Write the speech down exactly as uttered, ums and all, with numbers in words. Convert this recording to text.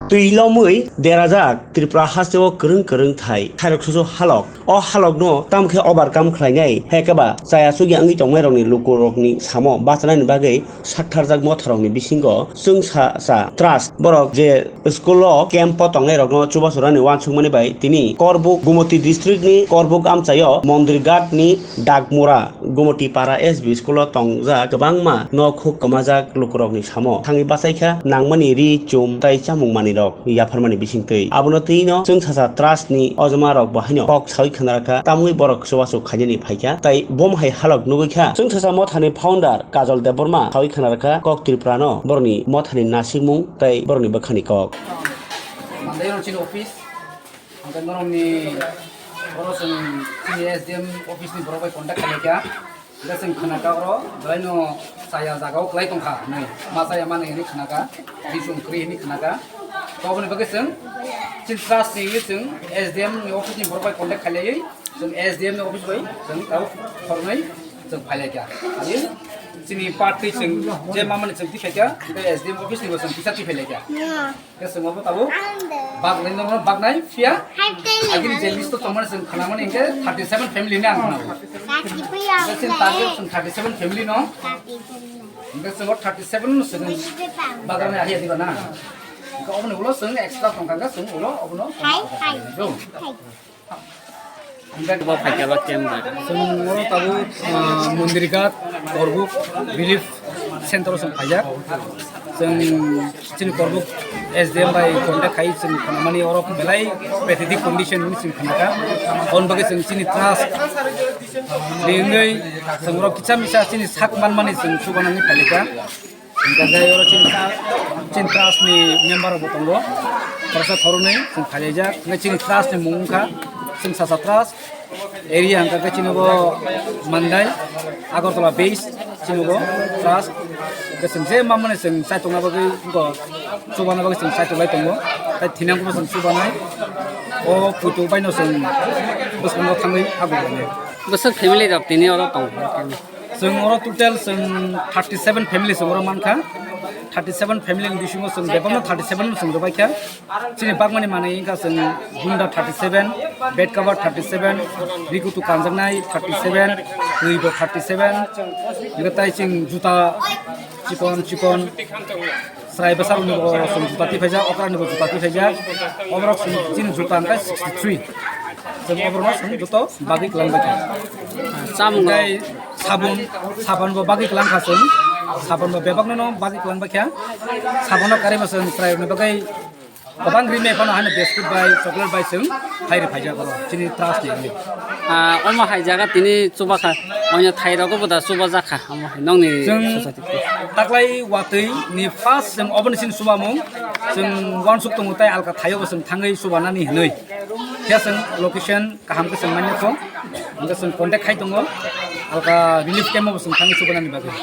Twi lomwi derajak Tripura hasteo kwrwng kwrwng thai, thairok susu halok. O halokno tamo khe overcome khlainai, hai khe ba chaya chugya wngwi tongnairokni lukurokni samo bachanaini bagwi saktharjak motharokni bisingo chwngsacha trust borok je school o camp o tongnairokno chubachu rani uansukmani bai tini Korbuk Gumoti district ni Korbuk amchaio Mondirghat ni Dakmura Gumoti para S B school o tongjak kwbangma nok huk kwmajak lukurokni samo thangwi bachaikha nangmani ri chum tai chamung manwirok yapharmani bisingtwi. Abono twino chwngsacha trust ni ojma rok bo haino kok sawi khna rakha, tamwi borok chubachu khainani phaikha tai bom hai halok nugwi kha. Chwngsacha mothani founder Kajol Debbarma sawi khna rakha kok Tripura no borokni mothani nasikmung tai borokni bwkhani kok. Mandai no chini office, hingke norokni oro chwng chini S D M office ni borok bai contact khaikha. Hingke chwng khnaka oro, belaino chaya jaga o kwlai tongkha hinwi, ma chaya mani hinwi khnaka, bising kwrwi hinwi khnaka. To aboni bagwi chwng chini trust ni chwng S D M ni office ni borok bai contact khailaiwi, chwng S D M ni office bai chwng tabo khornwi chwng phailaikha. Ani chini party chwng je mamani chwng tikhaikha, hingke S D M office ni bo chwng kisa tiphailaikha. Khe chwng obo tabuk baknai, nokno baknai phiya agini je list o tongmani chwng khnamani hingke thirty seven family ni ang khnago. Hingke chwng target chwng thirty seven family no. Hingke chwng o thirty seven no chwng baknai ahi diba na. Hingke oboni ulo chwng extra tongkha hingke chwng ulo obono. Bo phaikha ba camp bai. Chwng oro tabuk, ah, Mondirghat Korbuk Relief Center o chwng phaijak. Chwng chini Korbuk S D M bai contact khai chwng khnamani oro belai pathetic condition hinwi chwng khnakha. Aboni bagwi chwng chini trust ni wngwi chwng oro kisa misa chini sak manmani chwng chubanani phaikha. Hingke jai oro chini, chini trust ni member rok bo tongo. Khoroksa khoroknwi chwng khailaijak. Hingke chini trust ni mung wngkha Chwngsacha Trust. Area hingka khe chini bo Mandai, Agartala base chini bo trust. Hingke chwng je mamani chwng chaitukna bagwi bo chubana bagwi chwng chaituk lai tongo. Tai thinangkhe bo chwng chubanai. O puitu baino chwng bwskango thangwi habwi tongo. Bwswk family rok tini oro tongo? Chwng oro total chwng thirty seven family chwng oro mankha. Thirty seven family ni bisingo chwng bebakno thirty seven no chwng rwbaikha. Chini bakmani manwi wngkha chwng gunda thirty seven, bed cover thirty seven, rikutu kanjaknai thirty seven, twi bo thirty seven, hingke tai chwng juta chikon chikon. Chwrai bwsarokni bo chwng juta tiphaijak, okrani bo juta tiphaijak. Oborok chwng chini juta hwnkhe sixty three. Chwng oborokno chwng joto bagwi kwlangbaikha. Chamung rok? Tei sabun, sabun bo bagwi kwlangkha chwng. Sabun bo bebakno no bagwi kwlangbaikha. Sabun no karwi bo chwng chwrairokni bagwi kwbang rimwi phano haino biscuit bai, chocolate bai chwng khairi phaijak oro chini trust ni wngwi. Ah, omo hai jaga tini chubakha, oino thai rogo bo da chubajakha, omo hai nokni chwng society. Taklai watwi ni first chwng oboni sini chubamung chwng uansuk tongo, tai alka thaio bo chwng thangwi chubanani hinwi. Khe chwng location kaham khe chwng manya kho, hingke chwng contact khai tongo, alka relief camp o bo chwng thangwi chubanani bagwi.